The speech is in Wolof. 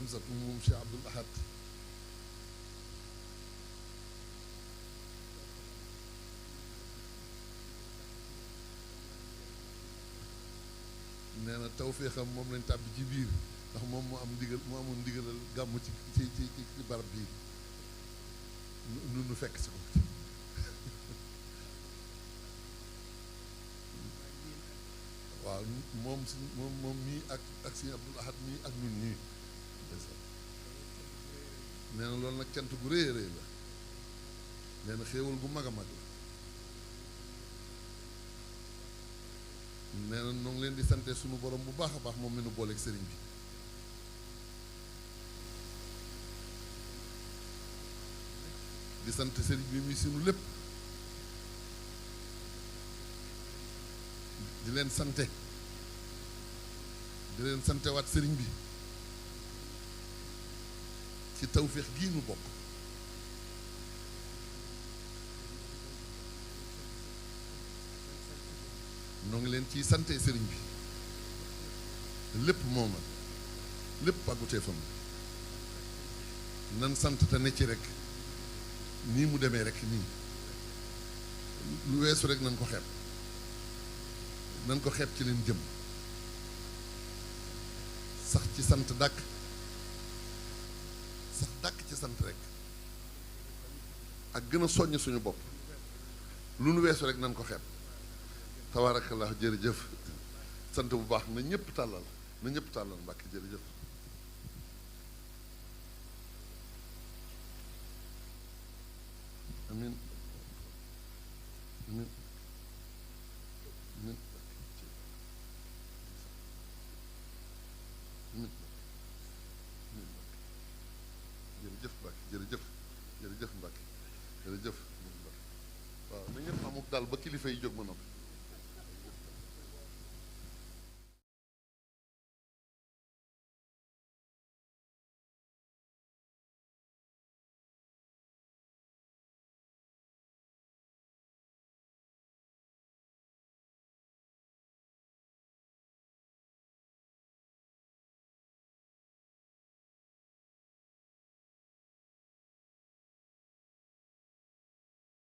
Hamsatu moom Cheikh Abdoul Ahad nee na tawféexam moom lañ tàbbi ci biir ndax moom moo am ndigal moo amoon ndigalal gàmmu ci barab bii nu fekk si ko waaw moom mii ak Sëñ Abdoul Ahad mii ak ñun ñii nee na loolu nag cant gu rëy a rëy la nee na xéewal gu mag a mag la nee na ñoo ngi leen di sante sunu borom bu baax a baax moom mi nu booleeg sëriñ bi di sant sëriñ bi muy sunu lépp di leen sante waat sëriñ bi ci tawféex gii nu bokk noo ngi leen ciy sante sëriñ bi lépp mooma lépp pàggutee fam nan sant te ne ci rek nii mu demee rek nii lu weesu rek nan ko xeeb ci leen jëm sax ci sant dàkk ci sant rek ak gën a soññ suñu bopp lu nu weesu rek nan ko xeeb tabaarakallah jërëjëf sant bu baax na ñëpp tàllal Mbàkke jërëjëf amin amin amin amin jërëjëf Mbàkke jërëjëf Mbàkke jërëjëf waaw na ñëpp amuk daal ba kilifa yi jóg ma noppi